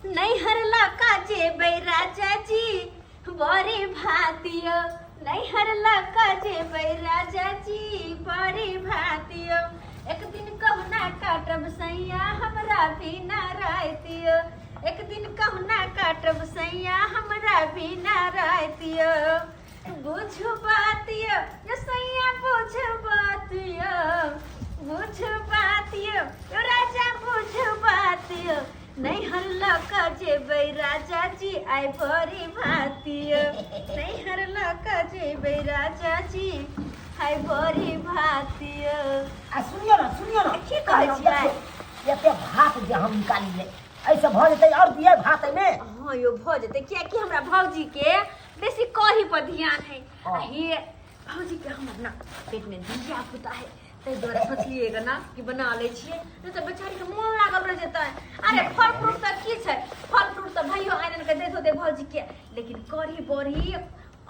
नैहर लऽ कऽ जेबै राजा जी बड़ी भात यौ, नैहर लऽ कऽ जेबै राजा जी बड़ी भात यौ। एक दिन कहुना काटब सैया हमरा बिना राति यौ, एक दिन कहुना काटब सैया हमरा बिना राति यौ। बुझू बात यौ यो सैया, बुझू बात यौ, बुझू बात यौ यो राजा, बुझू बात यौ। नैहर लऽ कऽ जेबै राजा जी आइ बड़ी भात यौ, नैहर लऽ कऽ जेबै राजा जी आइ बड़ी भात यौ। आ सुनियो ना, सुनियो ना। की कहै छियै? देखियौ, एते भात जे हम निकालियै, एहिसँ भऽ जेतै? आओर दियै भात एहिमे? हँ यौ, भऽ जेतै, कियाकि हमरा भौजी के बेसी कढ़ी पर ध्यान है। हाँ। आ हे भौजी के हमर ना पेट में धिया पुता है, ताहि दुआरे सोचलियै गे ना कि बना लै छियै, नहि तऽ बेचारी के मोन लागल रहि जेतै। अरे फल फ्रूट तऽ की छै, फल फ्रूट तऽ भाइयो आनि आनि के दैत होतै भौजी के, लेकिन कढ़ी बड़ी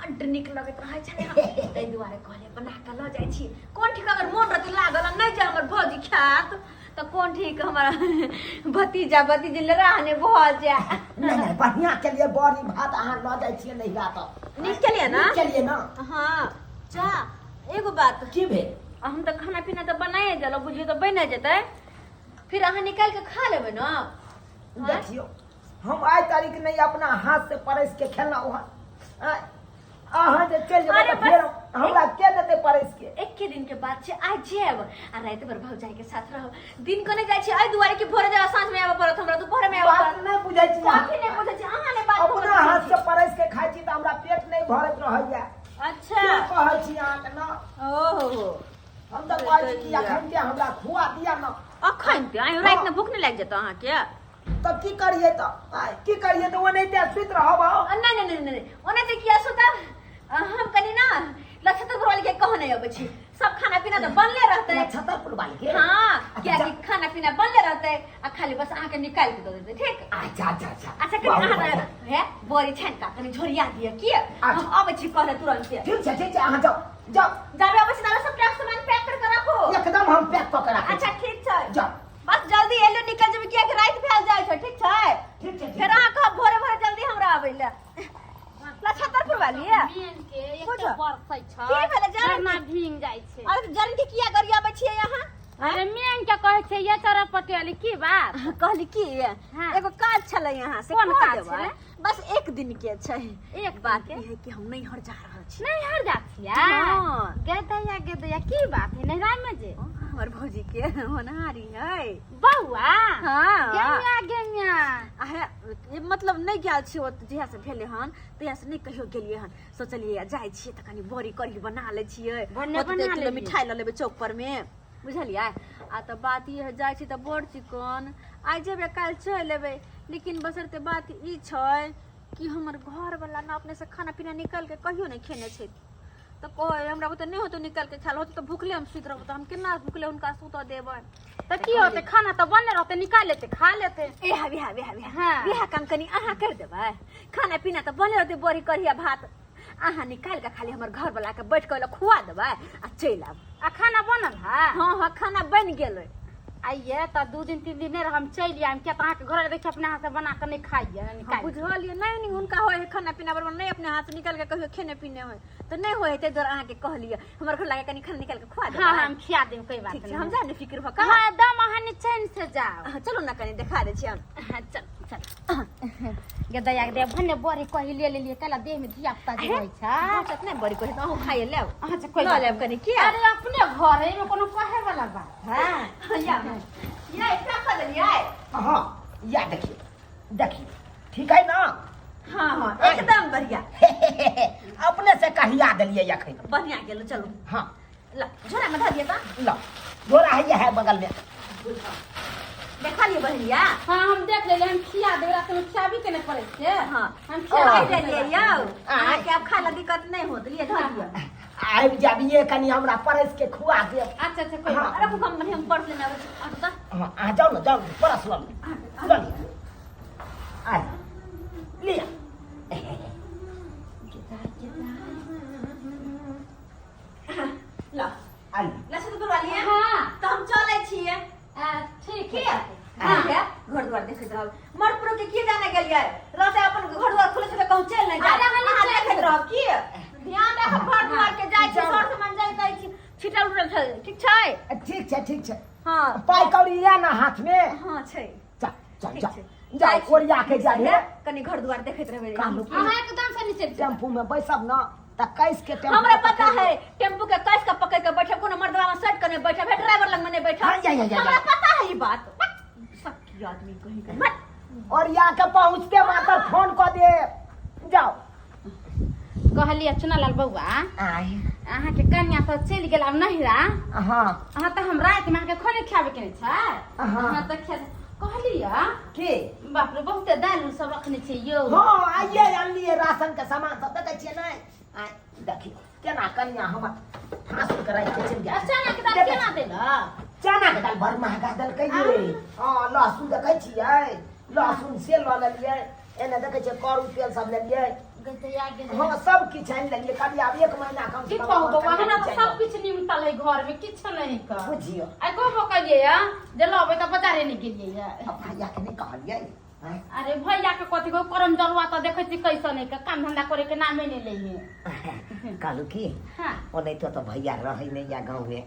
बड्ड नीक लगैत रहै छलै हँ, ताहि दुआरे कहलियै बना कऽ लऽ जाइ छी। कोन ठीक अगर मोन रहतै लागल आ नहि जे हमर भौजी खायत तऽ कोन ठीक हमर भतीजा भतीजी ले रहने भऽ जाय। नहि नहि, बढ़िआँ केलियै, बड़ी भात अहाँ लऽ जाइ छियै नैहरा तऽ। नीक केलियै ना? नीक केलियै ना। हँ। चा एगो बात। की भेल? आ हम तऽ खाना पीना तऽ बनाए देलहुँ, बुझियौ तऽ बनि जेतै, फिर अहाँ निकालि कऽ खा लेबै ने? आँय? देखियौ, हम आइ तारीख नहि अपना हाथ से परसि के खेलहुँ हन। आँय, अहाँ जे चलि जेबै अरे तऽ फेर बस हमरा के देतै परसि के? एके दिन के बात छै, आइ जायब आ राति भर भौजाई के साथ रहब। दिन को नहि जाइ छी एहि दुआरे कि भोरे जायब, साँझ में आबऽ पड़त हमरा, दुपहर में आबऽ बात पड़त। नहि बुझै छी अहाँ। कथी नहि बुझै छी अहाँ? नहि बात अपना हाथ से परसि के खाइ छी तऽ हमरा पेट नहि भरैत रहैया। अच्छा। की कहै छी अहाँके ना? ओहो। हम तऽ कहै छी कि अखन के हमरा खुआ दिया ना। अखन ते आइ राति में भूख नहि लागि जेतौ अहाँके? तब की करिए तऽ? आँय, की करिए तऽ? ओनाहिते सुति रहब हम? नहि नहि नहि नहि, ओनाहिते किया सुतब? हम कनि ना लछतरपुर वाली के कह नहि अबै छी, सब खाना पीना तऽ बनले रहतै। नक्षत्रपुर वाली के? हाँ। अच्छा, कियाकि खाना पीना बनले रहतै आ खाली बस अहाँके निकालि के दऽ देतै, ठीक? अच्छा अच्छा अच्छा। अच्छा, कनि बहुत अहाँ बढ़िआँ। हे बड़ी छानि कऽ कनि झोरिया दिअ की हम अबै छी कहले तुरन्ते। ठीक छै, ठीक छै, अहाँ जाउ जाउ। जाबे अबै छी ताबे सबटा सामान पैक कर के राखू। एकदम, हम पैक कऽ के राखै अच्छा छी। ठीक छै। जाउ। बस जल्दी एलू निकल जेबै, कियाकि राति भेल जाइ छै, ठीक छै? ठीक छै, ठीक फेर छै। अहाँ कहब भोरे भोरे जल्दी हमरा आबै लए। लछतरपुर वाली है। मेन के एक पूछो। बरसै छै। की भेलै, जान? झरना भींग जाइ छै। अरे जन के किया गरियाबै छियै अहाँ? अरे मेन के कहै छै ये चरा पटेल, की बात? कहली की, हाँ। एगो काज छलै यहाँ से। कोन कऽ काज देबै? छलै? बस एक दिन के छै। एक बात दिन ई के? है कि हम नैहर जा रहल छी। नैहर जा छियै? हाँ। गे दैया, गे दैया, की बात है नैहरा में जे? हमर भौजी के होनहारी है। बौआ? हाँ। गेमिया गेमिया। आहे ये मतलब नहि गेल छी ओत, जहिया से भेलै हन तहिया से नहि कहियो गेलियै हन। सोचलियै जाइ छियै तऽ कनि बड़ी कढ़ी बना लै छियै, भन्ने होतै तऽ बना एक किलो लेलियै। मिठाई लऽ लेबै चौक पर मे, बुझलियै? आ तऽ बात ई है, जाइ छी तऽ बड़ चिकन, आइ जेबै काल्हि चलि एबै, लेकिन बसरते बात ई छै कि हमर घरवला ने अपनेसँ खाना पीना निकालि कऽ कहियो नहि खेने छै, तऽ कहै हमरा बुते नहि होतौ निकालि कऽ खायल होतौ तऽ भुखले हम सुति रहबौ, तऽ हम केना भुखले हुनका सुतऽ देबै? तऽ की होतै, खाना तऽ बनले रहतै, निकाल लेतै, खा लेतै। इएह इएह इएह इएह। हाँ। इएह काम कनि अहाँ करि देबै। खाना पीना तऽ बनले रहतै, बड़ी कढ़िया भात, अहाँ निकालि कऽ खाली हमर घरवला के बैठ कऽ खुआ देबै आ चलि आब। आ खाना बनल है? हँ हँ, खाना बनि गेलै। आइये तऽ 2 दिन 3 दिन नहि हम चलि आयब, किया तऽ अहाँके घर देखियौ अपना हाथ से बना कऽ नहि खाइए हँ, निकालि। बुझलियै। नहि नहि, हुनका होइ है खाना पीना बराबर नहि, अपने हाथ से निकालि कऽ कहियो खेने पीने होइ तऽ नहि होइ है, ताहि दुआरे अहाँके कहलियै हमर घर लागे कनि खाना निकालि कऽ खुआ देबै। हाँ, हम खिया देब, कोई बात ठीक छै। नहीं। हम जा ने फिक्र भऽ कऽ। हाँ, एकदम, अहाँ निचैन से जाओ। हाँ, चलू ने, कनि देखा दै छी हम। हाँ, चल चल गे दया के दे, भन्ने बड़ी कही ले लेलिए, कला देह में धिया पुता जे रहै छै। बचत नहि बड़ी कही तऽ अहूँ खाइए लेब। अच्छा, कोई लऽ बात लेब नहीं। कनि किया। अरे अपने घर है, एहिमे कोनो कहे वाला बात है? या या, एकटा कऽ देलियै। हाँ, या देखिए देखिए, ठीक है ना? हाँ हाँ, एकदम बढ़िया। अपने से कहिया देलियै अखन। बढ़िया गेलो, चलू। हाँ। ल झोरा में धऽ दिअ तऽ। ल, झोरा है है बगल में। देखा लिअ बहनिया। हाँ, हम देख लेलिए, हम खिया देब, रात में खियाबी के नहीं पड़े छै। हाँ। हम खिया खिया देलियै यौ। आँय। अहाँके आब खाय लए दिक्कत नहि होत, लिए धऽ दिअ। आबि जाबिये, कनि हमरा परसि के खुआ देब। अच्छा अच्छा, कोई हाँ। बात रखू, हम बढ़िया पर्स लेने आबै छी। आब तऽ हाँ, अहाँ जाउ ने, जाउ ने, परस लऽ लिअ, लऽ लिअ, आइ लिअ। ल आइ लक्ष्मी करवा लिए। हाँ। तऽ हम चलै छियै। ठीक की है। हाँ, है घर द्वार देखैत रहब, मर्द पुरुष के की जाने। बुझलियै रहते अपन घर द्वार खुले छै तऽ कहूँ चलि नहि जाय। अरे हम अहाँ चलि देखैत रहब की ध्यान राखब घर द्वार के जाइ छी सर सामान जाइ जाइ छी छिटल उटल छै ठीक छै ठीक छै ठीक छै हँ पाइ कौड़ी या ना हाथ में हँ छै जा जा ठीक जा छै। जा जाइ छी। ओरिया के जा रे कनि घर द्वार देखैत रहबै कानू अहाँ एकदम से नीचे चलि टेम्पू में बैसब ना त कैस के टेम्पू हमरा पता है टेम्पू के कस के पकड़ के बैठब कोनो मर्दवा में सट के नहीं बैठब है ड्राइवर लग में नहीं बैठब हाँ, जा, जा, जा, हमरा जा। पता है ई बात सबकी आदमी कहीं के मत ओरिया के पहुँचते मात्र फोन कऽ दे जाओ कहलियै चुनालाल बौआ आय अहाँके कन्या तऽ चलि गेल आब नहिरा हाँ अहाँ तऽ हम रातिमे अहाँके खाने खियाबे के नहि छै हाँ। अहाँ तऽ खिया कहलियै के बाप रे बहुते दालि उल सब रखने छियै यौ हाँ आइए आनलिए राशन के सामान सब देखै छियै नहि आय देखियौ केना कनिया हमर फांसी के राखि के चलि आ गेल चना के दालि केना देलक चना के दालि बड़ महगा देलकै ये हाँ लहसुन देखै छियै लहसुन से लऽ लेलियै एने देखै छियै करू तेल सब लेलियै गैतैया गेल हाँ सब किछु आनि लेलियै कहलियै आब एक महीना कम से की कम कहू हमर बौआ कनिया हमरा तऽ चलि सब किछु निमतल है घर में किछु नहीं कर बुझियौ आइ कहबो कलियै या जे लबै तऽ बाजारे नहि गेलियै या अब भैया के नहि कहलियै आँय? अरे भैया के कथी को करम जरुआ तऽ देखै छी कैसन है के काम धंधा करे के नामे नहि लै है कहलू की हाँ ओनाहितो तऽ भैया रहै नहि या गाँवमे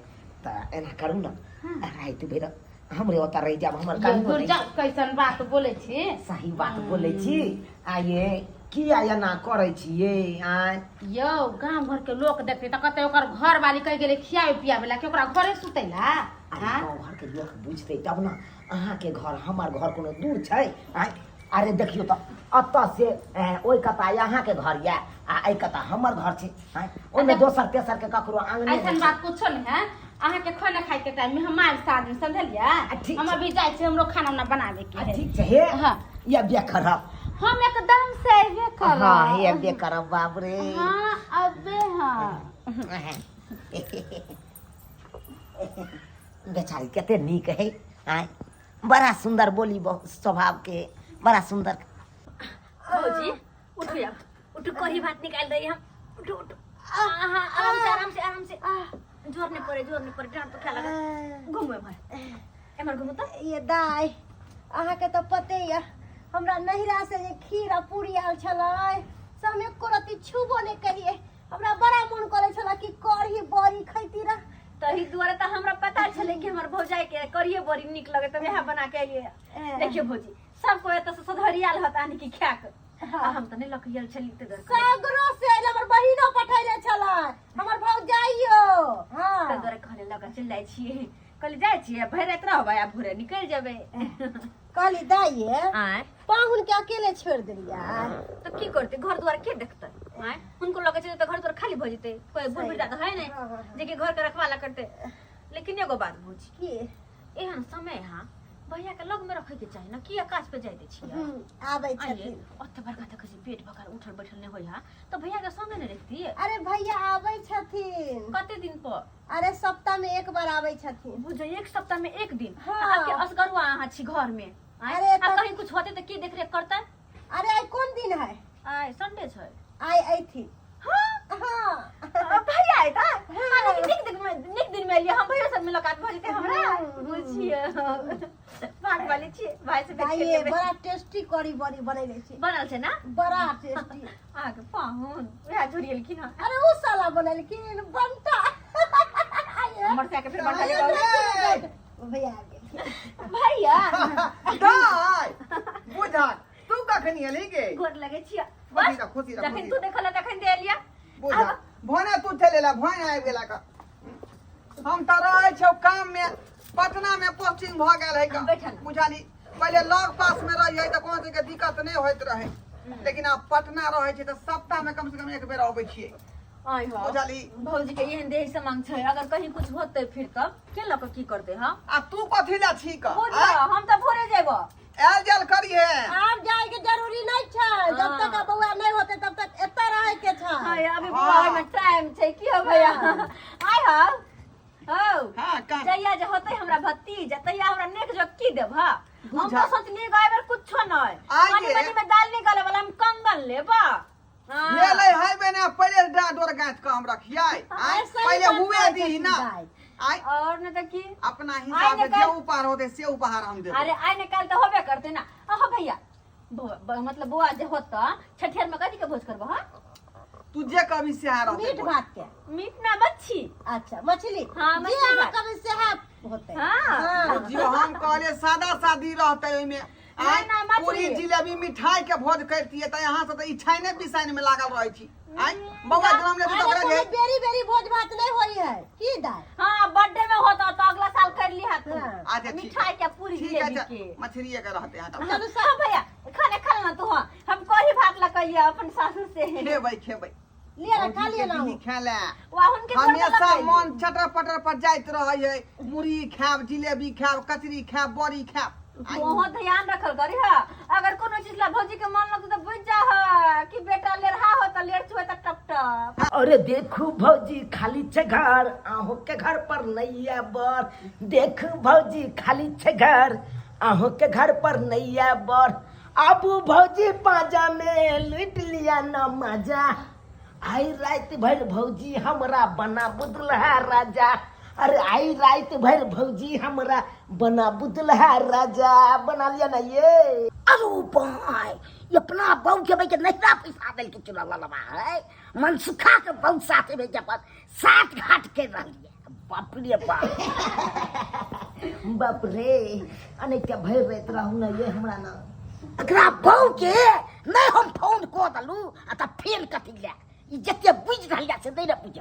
तऽ एना करू ने हाँ। राति भरि हमरे ओतऽ रहि जायब हमर यौ कनियो दूर नहि जाउ कैसन बात बोलै छी सही बात बोलै छी आ ये किया एना करै छियै आँय यौ गाम घर के लोक देखते तऽ कहते ओकर घर वाली कहि गेलै खियाबे पियाबे ला कि ओकरा घरे सुतै ला अरे आँय? गाँव घरके लोक बुझतै तब ने अहाँके घर हमर घर कोनो दूर छै आँय अरे देखियौ तऽ एतऽ से ओहि कता अहाँके घर यऽ आ एहि कता हमर घर छै आँय ओहिमे दोसर तेसर के ककरो आंगने ऐसन नहि छै। बात कुछो नहीं है अहाँ के खाना खाए के टाइम में हम आयल साँझ में समझलियै आ, ठीक हम छै। अभी जाइ छी हमरो खाना उना बनाबे के आ, है ठीक छै हे हाँ। ये बे करब हम एकदम से अबे करब हाँ हे बे करब बाप रे हाँ अबे हाँ बेचारी कते नीक है आँय बड़ा सुंदर बोली बहुत स्वभाव के बड़ा सुंदर भौजी उठू आब उठू कढ़ी भात निकालि दै हम उठू उठू आहा आराम से आराम से आराम से जोर नहीं पड़े जोर नहीं पड़े डांट तो खा लगा घूमू एम्हर एम्हर घूमू तऽ ये दाइ अहाँके तऽ पते यऽ हमरा नैहरा से जे खीर आ पूरी आयल छलै से हम एको रत्ती छूबो नहि करियै हमरा बड़ा मोन करै छलै कि कढ़ी बड़ी खैती रह तही दुआरे तऽ हमरा पता छलै कि हमर भौजाई के कढ़िए बड़ी नीक लगे तऽ वएह बना के एलियै देखियौ भौजी सब कोई एतऽ से सधरियाल हत आनि की खा के आ हम तऽ नहि लऽ के गेल छली तऽ दुआरे सगरो से आयल हमर बहिनो पठैले छलै हमर भौजाइयो हँ ताहि दुआरे कहले लऽ के चलि जाइ छियै कहली जाइ छियै भरि राति रहबै आ भोरे निकलि जेबै कहली दाइये आँय पाहुन के अकेले छोड़ि देलियै तऽ की करतै घर दुआर के देखतै आँय हुनको लऽ के चलि जेतै घर दुआर खाली भऽ जेतै कोइ बूढ़ वृद्धा तऽ है हाँ, नहि हाँ, हाँ। जेकि घर के रखवाला करतै लेकिन एगो बात बुझी की एहन समय हा भैया के लग में रखे के चाही ना किया काज पे जाय दे छियै आबै आइए छथिन ओते बड़का देखै छी पेट भकार उठल बैठल नहि होइ हा तऽ भैया के संगे नहि रखती अरे भैया आबै छथिन कते दिन पर अरे सप्ताह में एक बार आबै छथिन बुझे एक सप्ताह में एक दिन हाँ। आपके असगरुआ अहाँ छी घर में आँय? अरे आ तऽ- कहीं कुछ होते तऽ की देख रेख करतै अरे आइ कोन दिन है आइ संडे छै आइ अयथिन हाँ हाँ भैया आयता हाँ, लेकिन नीक दिन में नीक दिन में एलियै हम भैया से मुलाकात भऽ जेतै हमरा हम्म। बुझिए बात वाली छियै भाई से भेंट दाइये करि लेबै। बड़ा टेस्टी करी बड़ी बनैले छी बनल छै ना बड़ा टेस्टी अहाँके पाहुन वएह झुरियलखिन हँ अरे ओ साला बनेलखिन बंटा हमर साके फिर बंटा के भैया आबि गेलखिन। भैया दाय बुझा तू कखनी एलही गे गोर लगे छियै खुशी बस रह, खुशी रह, जखन खुशी तू देखल तखन दे लिया बुझा भने तू चलि एला भने आबि गेला का हम तऽ रहै छौ काम में पटना में पोस्टिंग भऽ गेल है का बैठल। बुझाली पहिले लग पास में रहियै तऽ कोनो चीज के दिक्कत नहि होइत रहै लेकिन आब पटना रहै छै तऽ सप्ताह में कम से कम एक बेर अबै छियै आइ हो बुझाली भौजी के एहन देह समांग छै अगर कहीं कुछ होतै फिर तब के लऽ कऽ की करतै हँ आ तू कथी लए छी कऽ बुझ हम तऽ भोरे जेबो आयल जायल करिहे आब जाय के जरूरी नहीं छै जब तक हाँ। बौआ नहीं होते तब तक एतऽ रहे के छै हाँ अभी बौआ में टाइम छै की हो भैया आइ हो हौ हाँ का जहिया जे होतै हमरा भतीजा तहिया हमरा नेक जो की देब हा हम बुझा। तो सोचलिए गाय बेर कुछो नहीं आगे। पानी पानी में दाल नहीं गले वाला हम कंगन लेबा हाँ। ले ले है बने पहिले डा डोर गाँथ के हम रखियै आय सही पहिले बात हुए कहै दी छथिन ना दाइ। आय और न तो की अपना आइ हिसाब ने से जे काल्हि- उपहार होते से उपहार हम देबै अरे आइ ने काल तो होबे करते ना अहो भैया मतलब बौआ जे होत छठियार में कथी के भोज करबो हां? तू जे कभी से आ रहतै मीट भोज। भात के। मीट ना मच्छी। अच्छा मछली। हाँ, जे मछली अहाँ भात। कहबै सएह होतै। हाँ। हाँ। बुझियौ हम कहलियै सादा सादी रहतै ओहिमे। आँय, ना, मछली। पूरी जिलेबी मिठाई के भोज करतियै तऽ यहाँ से तऽ ई छाइने बिसाइन में लागल रहै छी। आँय, बौआ जनम लेतै तऽ अरे ओकरा कोनो जे बेरी बेरी भोज भात नहीं होई है की दाय? हाँ बर्थडे में होता तो अगला साल कर लिहा तू। हाँ। अच्छा, ठीक। मिठाई के पूरी ठीक जिलेबी है के। मछलिए के रहतै यहाँ। चलू सब भैया खाना खा लेना तू। हाँ हम कढ़ी भात ला कहिए अपन सासू से। खेबै खेबै। लिअ ना, खा लिअ ना। भौजी के खाए ला। वाह उनके घर हमेशा मन चटर पटर पर जाइत रहै है, मुरही खायब, जिलेबी खायब, कचरी खायब, बड़ी खायब। तोहो ध्यान रखल करी हा, अगर कोनो चीज ला भौजी के मन लगतो तो बुझ जा हा कि बेटा लेरहा हो त लेर छुए त टप टप। अरे देखू भौजी खाली छे घर, अहों के घर पर नैया बर। देखू भौजी खाली छे घर, अहों के घर पर नैया बर। आबू भौजी पाजा में लूट लिया न मजा। आई रात भर भौजी हमरा बना बुदलहा राजा। अरे आई रात भर भौजी हमरा बना बुदलहा राजा, बना लिया ना ये। अरे भाई ये अपना बहू के भाई के नहिरा पैसा दे के चुना ललवा है, मनसुखा के बहू साथे में जब सात घाट के रहलिए। बाप रे बाप। बाप रे अने के भर रात रहू ना ये हमरा ना। एकरा बहू के नहीं हम फोन को दलू आ त फेल कथी ले, ई जते बुझ रहल से नहीं ना बुझ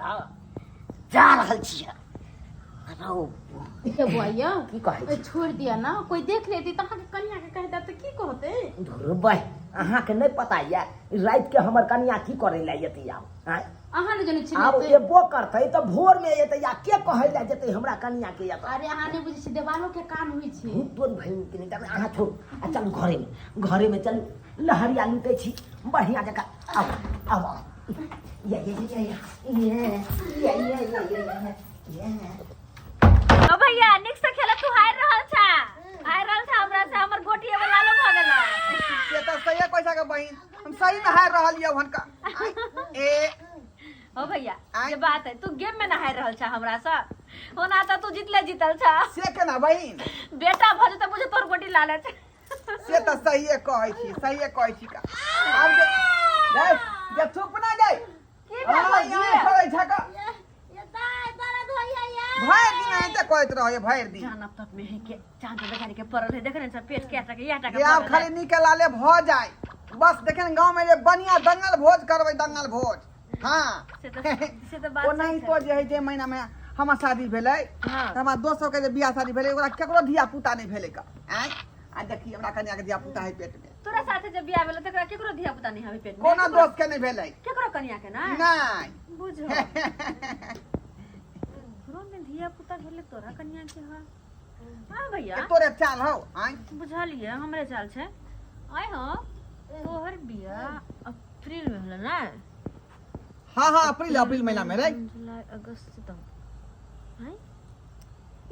जा रहल छियै। हे बौआ की कहै छी? छोड़ दिया ना, कोई देख लेती त अहाँके कनिया के कहि देत त की कहते? धुर भाई अहाँके नहीं पता या रात के हमर कनिया की करे ला येती आब। आँय? अहाँ ने जने छी आब एबो करतै त भोर में एतै या के कहै ला जेतै हमरा कनिया के एतै? अरे अहाँ ने बुझै छी देवालो के कान होइ छै। भूत तोर भैन के नहीं जाने, अहाँ छोड़ आ चलू घरे में, घरे में चलू लहरिया लूटै छी बढ़िया जकाँ। आउ आउ आउ ये ये ये ये ये ये ये ये ये ये। ओ भैया निक से खेला तू हार रहल छा, हार रहल छा हमरा से, हमर गोटी एगो लालो भ गेल। से त सही पैसा के बहिन, हम सही में हार रहल यौ हनका। ए ओ भैया आँय? ये बात है तू गेम में ना हार रहल छा हमरा से, ओना त तू जीतले जीतल छा। से केना बहिन? बेटा भ जेतै बुझे तोर गोटी लाले छै। से त सहीए कहै छी, सहीए कहै छी का। आब जे जे जे चुप ना जाय। की भेल हाँ, भौजी? यहाँ करै छा का। ये दाय दर्द होइया ये। भरि दिन एते कहैत रहै भरि दिन। जान अब तक में है के जान तो बेचारी के पड़ल है, देख रहे हैं पेट के आटा के आटा के जे आब पड़ल है। खाली निके लाले भ जाय बस। देखे ने गांव में जे बढ़िया दंगल भोज करबै, दंगल भोज। हाँ से तो बात ओनाही सही तो जे है जे महीना में हमर शादी भेलै, हाँ। तऽ हमरा दोस्त सबके जे बियाह शादी भेलै ओकरा केकरो धिया पुता नहि भेलै का। आँय आ देखी हमरा कनिया के धिया पुता है पेट में। तोरा साथे जब बियाह भेलै तकरा केकरो धिया पुता नहीं हवे पेट में? कोनो दोस्त के नहीं भेलै। केकरो कनिया के ना? नहीं। बुझो घरो में धिया पुता भेलै तोरा कनिया के। हा हां भैया ए तोरे चाल हौ। आँय बुझलिए हमरे चाल छै। आय हो तोहर बियाह अप्रैल में भेलै ना? हाँ हाँ अप्रैल अप्रैल महीना में रे। जुलाई अगस्त सितंबर। आय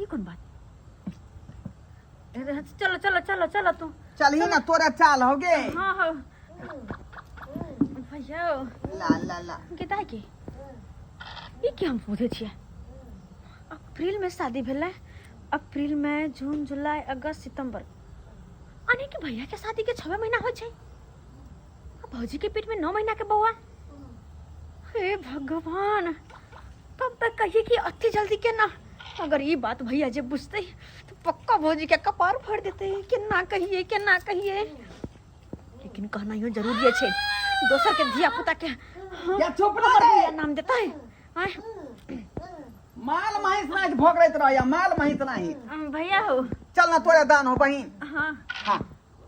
ई कोन बात? अरे चलो चलो चलो चलो तू चलही ना तोरे चाल हो गे। हाँ हाँ भैया ला ला ला के के ई की हम पूछे छियै? अप्रैल में शादी भेलै, अप्रैल में जून जुलाई अगस्त सितंबर, यानी कि भैया के शादी के 6 महीना होइ छै आ भौजी के पेट में 9 महीना के बौआ। हे भगवान तब तक कहिए कि अति जल्दी के ना। अगर ये बात भैया जे बुझते तो पक्का भौजी के कपार फोड़ देते कि ना कहिए के ना कहिए। लेकिन कहना यो जरूरी है दोसर के धिया पुता के। हाँ, या चुप ना हमर रे। भैया नाम देता है। आय, माल महिस नाही भोगरैत रहैया, माल महिस नाही। भैया हो चल ना तोरे दान हो बहिन। हाँ हाँ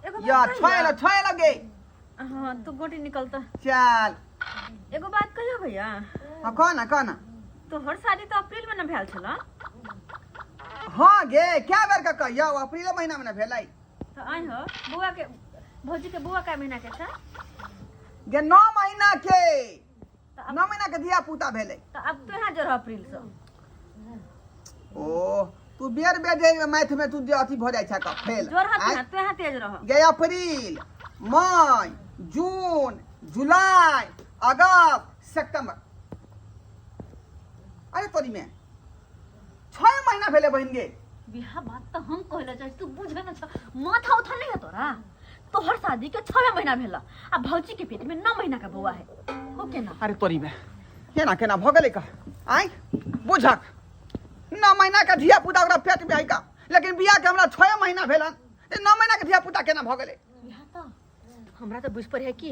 एगो बात या कहियो? छय छय लगे। हाँ तू गोटी निकलता। चल एगो बात कहियो भैया? हाँ कह ना कह ना। तोहर शादी तो अप्रैल में न भेल छल? हाँ गे क्या बेर के कहियो, अप्रैल महीना में न भेलै। तो आइ हो बौआ के भौजी के बौआ कै महीना के छै? गे 9 महीना के, तो 9 महीना के धिया पुता भेलै। तो अब तो यहाँ जरह अप्रैल से। ओ तू बेर बेर जे मैथ में तू जे अथी भ जाइ छै का फेल। जोर हाथ आँय? ना, तू यहाँ तेज रह। गे अप्रैल मई जून जुलाई अगस्त सितंबर, अरे तोरी में 6 महीना भेलै बहिन गे। बिहा बात तो हम कहले चाहे तू बुझे न छ, माथा उठा नहीं है तोरा। तोहर शादी के 6 महीना भेल आ भौजी के पेट में 9 महीना का बौआ है हो केना? अरे तोरी में केना केना भऽ गेलै का? आँय बुझक 9 महीना के धिया पुता ओकरा पेट में है का, लेकिन बियाह के हमरा 6 महीना भेलन, 9 महीना के धिया पुता केना भऽ गेलै? यहाँ तो हमरा तो बुझ पर है कि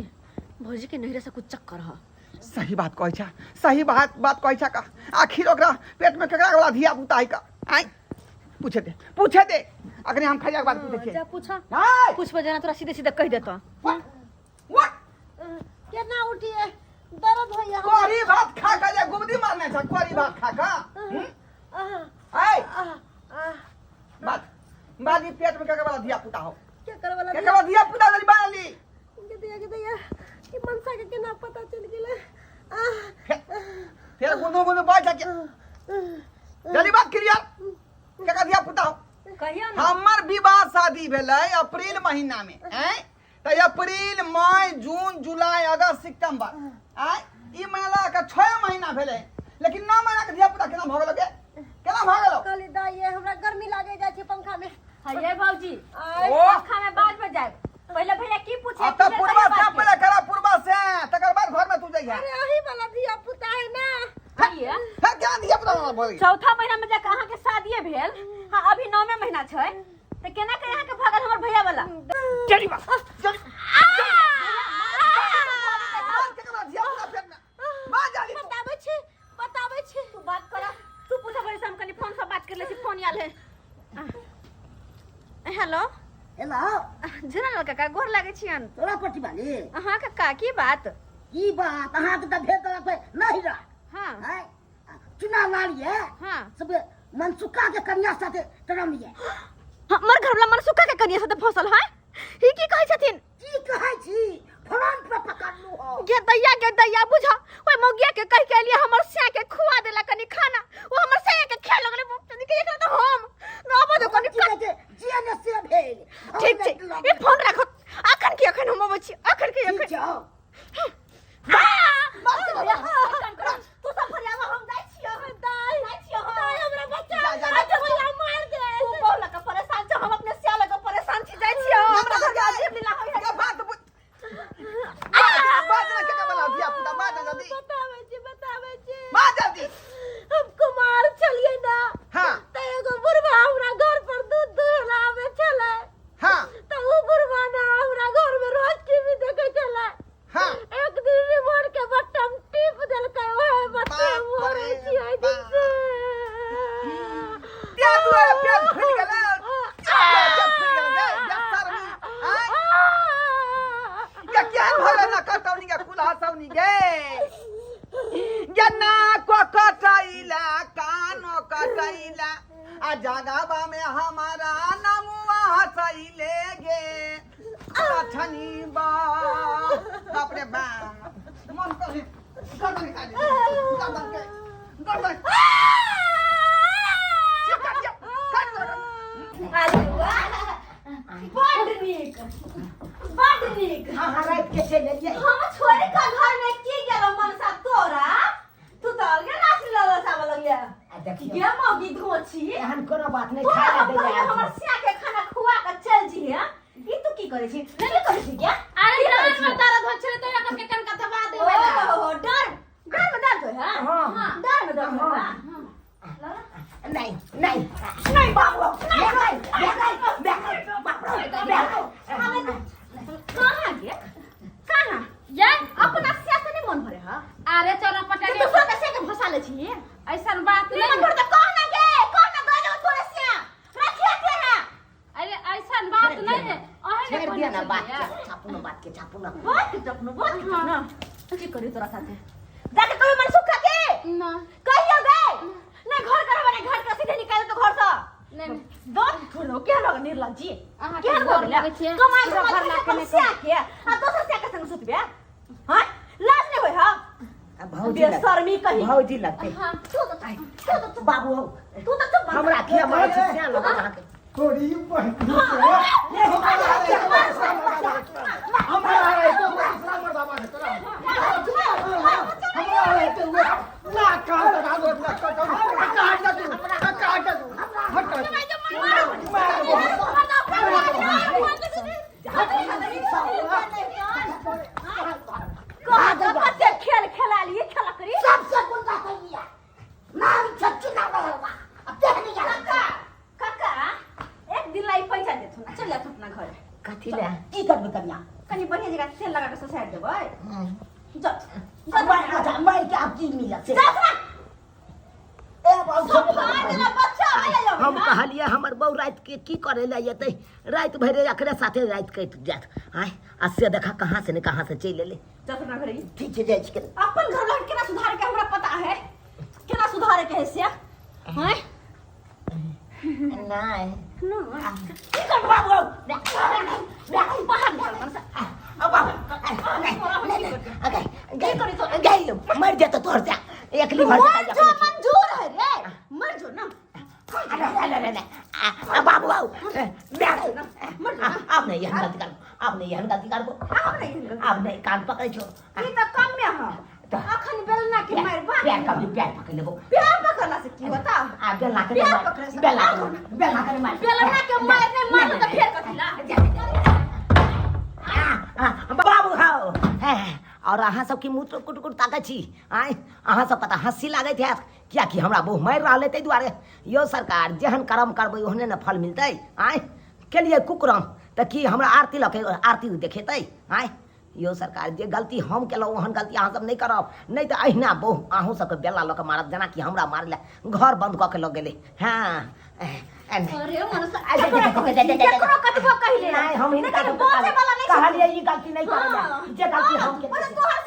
भौजी के नैहरा से कुछ चक्कर है। सही बात कहै छा, सही बात बात कहै छा का। आखिर ओकरा पेट में केकरा वाला धिया पुता है का? आँय पूछे दे, पूछे दे, अखने हम खाइया के बाद पूछे छियै। जा पूछा। आँय! पूछबो जना तोरा सीधे सीधे कहि देतो। What? What? केना उठिए, दर्द होइया। करी भात खा के जे गुबदी मारने छ, करी भात खा के। आय बात बाजी पेट में केकरा वाला धिया पुता हो? केकर वाला? केकरा वाला धिया पुता जरी बाली? के दैया, के दैया, ई मनसा के केना पता चल गेलै? फेर गुंदू गुंदू बैठ के जल्दी बात क्लियर, केकरा धिया पुता हो? कहियो ना। हमर विवाह शादी भेलै अप्रैल महीना में, हैं त अप्रैल मई जून जुलाई अगस्त सितंबर, आय ई महीना के 6 महीना भेलै, लेकिन 9 महीना के धिया पुता केना भऽ गेलो गे? केना भऽ गेलो? कहली दाई ये हमरा गर्मी लागे जाइ छै पंखा में। हये भौजी, आय ओ पंखा में बाद में जाए, पहले भैया की पूछे? अब त पूर्वा से पहले करा, पूर्वा से तकर बाद घर में तू जइहा। अरे अही वाला धिया पुता है ना। हये फिर केना धिया पुता भऽ गेल? चौथा महीना में जाके अहाँ के शादीए भेल, हाँ अभी 9वें महीना छै, त केना के अहाँ के भगल हमर भैया वाला? चली बा, चली केकरा धिया पुता पेट में? बा जाली तू। बताबै छी, बताबै छी। तू बात कर, तू पूछा भैया से, हम कनी फोन से बात कर ले छी, फोन आयल है। हेलो। हेलो। झुनल काका, गोर लागै छियन। तोरा पटी बाली। अहाँ काका की बात? की बात, अहाँके तऽ भेज देलक नहीं रह। हाँ। हैं चुना लाल ये। हाँ। सब मनसुखा के कन्या साथे तरम ये। हमर घरवाला मनसुखा के कन्या साथे फसल है? ई की कहै छथिन? की कहै छी, फोन पर पकड़लू हो। गे दैया, गे दैया, बुझा ओइ मौगिया के कहि के एलियै हमर स्या के खुआ देला कनी खाना, ओ हमर स्या के खाए लगलै, के एकरा तऽ हम आबऽ दो कनी। जे ने से भेल। ठीक छै, ई फोन राखो, अखन के अखन हम अबै छी, अखन के अखन। ठीक छै। तू सब फरियावा, हम जाइ छियै, दाइ जाइ छियै, दाइ हमरा बच्चा जा, जा, जा। भैया मार दे। तू बहु लऽ कऽ परेशान छ, हम अपने स्या लऽ कऽ परेशान छी, जाइ छियै, हमरा घर के अजीब लीला होइ है। ये बात बुझ, बात ना केकरा वाला धिया पुता? बात ना जल्दी। बताबै छी, बताबै छी। बात जल्दी। हम कुमार छलियै ना। हाँ। त एगो बुढ़वा हमरा घर पर दूध दुहे ला आबै छलै। हाँ। त उ बुढ़वा ना हमरा घर में रोज टीवी देखै छलै। हाँ। एक दिन रिमोट के बटन टीप देलकै, ओहे बटन बाप मरै रे छी ओहि दिन से। प्याज दुआरे प्याज फूलि गेलै, प्याज फूलि गेलै गे, गे शर्मी, आँय? गे केहन भऽ गेलै ना कटौनी गे, कुल्हा सौनी गे। गे ना को कटैला, कानो कटैला, आ जगावा में हमारा नमुआ हंसैले गे। लछनी बा, बाप रे बाप, मन करे गर्दन निकालि गर्दन के, गर्दन चुप कर, चुप, काट दो गर्दन। बड नीक, बड नीक। अहाँ राति के चलि एलियै। हम छोड़ि कऽ घर में की गेलो मनसा तोरा, तू तऽ अलगे नाच लगल चावल लगलिया। आ देखियौ, गे मौगी धोछी, एहन कोनो बात नहि, तोरा खाय हम दै कहियो हमर स्या के खाना खुआ कऽ चल जिहे, ई तू की करै छी? की करै छी गे? अरे डाँर में दर्द होइ छलै तऽ एकर के कनका दबा देबै ना। ओ डर, डर में दर्द होइ है? हाँ। डर में दर्द होइ है? नहीं नहीं नहीं बाबू, नहीं नहीं नहीं बाप रे बाप। कहाँ गे, कहाँ? ये अपना स्या से नहीं मन भरे है? अरे चोरा तू पटानी दूसरा के स्या के फंसा ले छी। ऐसन बात नहीं मन नहीं भरे तऽ कह ना गे, कह ना, दऽ देबो तोरे स्या रखिए के है। अरे ऐसन बात नहीं है, अहे ने छोड़ दिया ना कहने बात छलियै। के, छापू ना बात के, छापू ना बात के चपनो, बात के चपनो। की करी तोरा साथे जाके कहियो मनसुखा के? ना। कहियो गे नहीं, घर करबा नहीं, घर के सीधे निकाल दे घर से। नहीं, नहीं। दत छोड़ो के लग निर्लज्जी अहाँ के केहन गोर भऽ गेलै? लगै छियै। कमाइ पूरा कमाइ घर लाके अपन नहि स्या के आ दोसर स्या के संग सुतबे? हाँ लाज नहीं होय? हाँ आ भौजी लग, बेशर्मी कही। भौजी लगते। हाँ। तू तो तू तो बाबू हो, तू तो चुप। हमरा किया मारै छी स्या लग अहाँके? तोरी बहिनी के हमरा रहते हुए दूसरा मर्दाबा के तोरा हमरा रहते हुए ना कान लगा दो, ना कटौनी, काट दे तू, काट दे तू, हट कर। मार दो। मार दो। बढ़िया जगह तेल लगा के ससार देबै। जा जा। मार मार के आब की मिलत से? जा ना। ए बहू, सब खा देला बच्चा आया यो। हम कहलिए हमर बहू राति के की करे ले एतै, राति भरि एकरे साथे राति कटि जायत। आँय, आ से देखा कहाँ से ने कहाँ से चलि एलै। जा अपना घरे। ठीक छै, जाइ छी। अपन घर लग केना सुधारे के हमरा पता है, केना सुधारे के है से। हैं? नहि। ना। की करबै बाबू? बाहर निकल मनसा। गई मर जेतौ तोहर से एकली भर। मर जो, मंजूर है रे, मर जो ना। बाबू आउ, आब नहि एहन गलती करबो, आब नहि एहन गलती करबो। आब नहि एहन गलती। आब नहि, कान पकड़ै छौ। ई त कम में है, अखन बेलना के मार बा। पैर कभी पैर पकड़ लेबो। प्यार पकड़ला से की होता? आ बेलना के पैर मार। पकड़े से। बेलना के, बेलना के मार। बेलना के मार नहीं मार त फेर कथी ला? बाबू हाउ, और अहाँ सबके मुँह तो कुट कुट ताकै छी? आँय, अहाँ सबके तऽ हँसी लागैत हैत, कियाकि हमरा बहु मारि रहल अइ ताहि दुआरे। यौ सरकार, जेहन कर्म करबै ओहने ने फल मिलतै। आँय, केलियै कुकरम तऽ की हमरा आरती लऽ के आरती देखेतै? आँय यौ सरकार, जे गलती हम केलहुँ ओहन गलती अहाँ सब नहि करब, नहि तऽ अहिना बहु अहूँ सबके बेला लऽ के मारत, जेनाकि हमरा मारै लए घर बन्द कऽ के लऽ गेलै। हँ। अरे मनसा, केकरो कतबो कहिले नहि, हम हिनका लेकिन बोले वाला नहीं। कहलियै ई गलती नहि करबै, हाँ। जे गलती हम हाँ, तोहर